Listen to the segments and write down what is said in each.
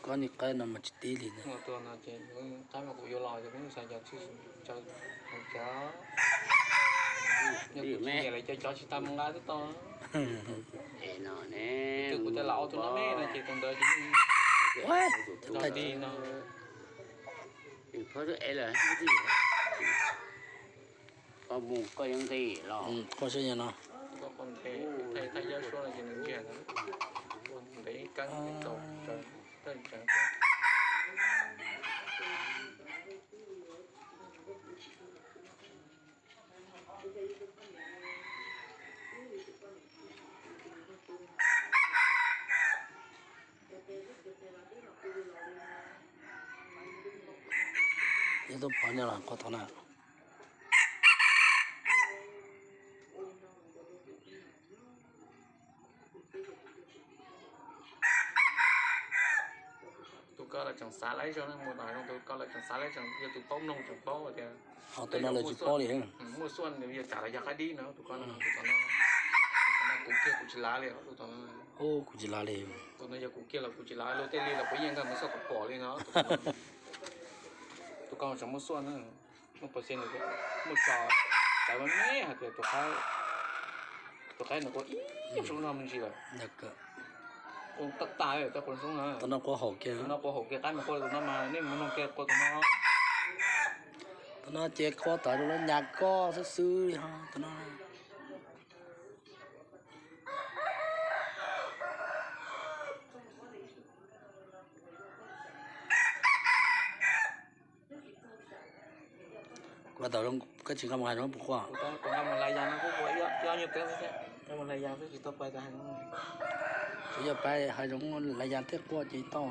Koj niag qaib no mas tsis tib li na. Tus no ces qaib mas kuv yuav los ces kuv xav cov tsis tsis nyiam lawv cov cov tsis tau mus nqa twb tau. Twb kuv cov lam ua tus no me no ces tus ntawd ces li no. Koj mus koj yuav nqis los koj saib no. Nqis thaij yab suab no ces nws ntsiag ntawd, nqis ib kab tau. Yog tus pom no los qhuav tau na. Tus ko lawv tseem xav laib zog ne, mus tom zoo tus ko lawv tseem xav laib, tseem yog tus paub mloog tseem paub tias tus no lawv tsis paub li. Muaj xuaj yog cas los yog qaib dib no, tus ko no, tus no kuv kiag kuv tsis lav li, tus no kuv tsis lav li. Tus no yog kuv kiag los kuv tsis lav, luag tej li los kuv yeej nkag mus xauj kom pom li no. Tus ko tseem muaj xuaj na. Muaj pos xi nws muaj tso, txawv me me hais tias tus qaib, tus qaib nws ua ib zoo no me ntsis lawm. Ua tag tag cov qhov zoo na. Tus no qua haum kiag, tus no qua haum kiag qaib mas qua tus no mas nej mus mloog kiag qua tus no. Tus no ces qua tawm rau lawv nyas koj xwb xwb li ho tus no. Kuv tau koj tsis nqa mus hav zoov puas qua? Kuv nqa mus lav yas no kuj qua ib ob nyuag teev xwb, nqa mus lav yas xwb tsis tau pais tas hav zoov. Tsuas yog pais hav zoov lav yas thiaj qua ces tau.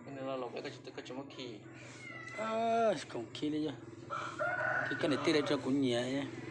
Nws los los peb koj tsis muab khi. Khoom khi li, khi koj niam tij li rau kuv nyiam.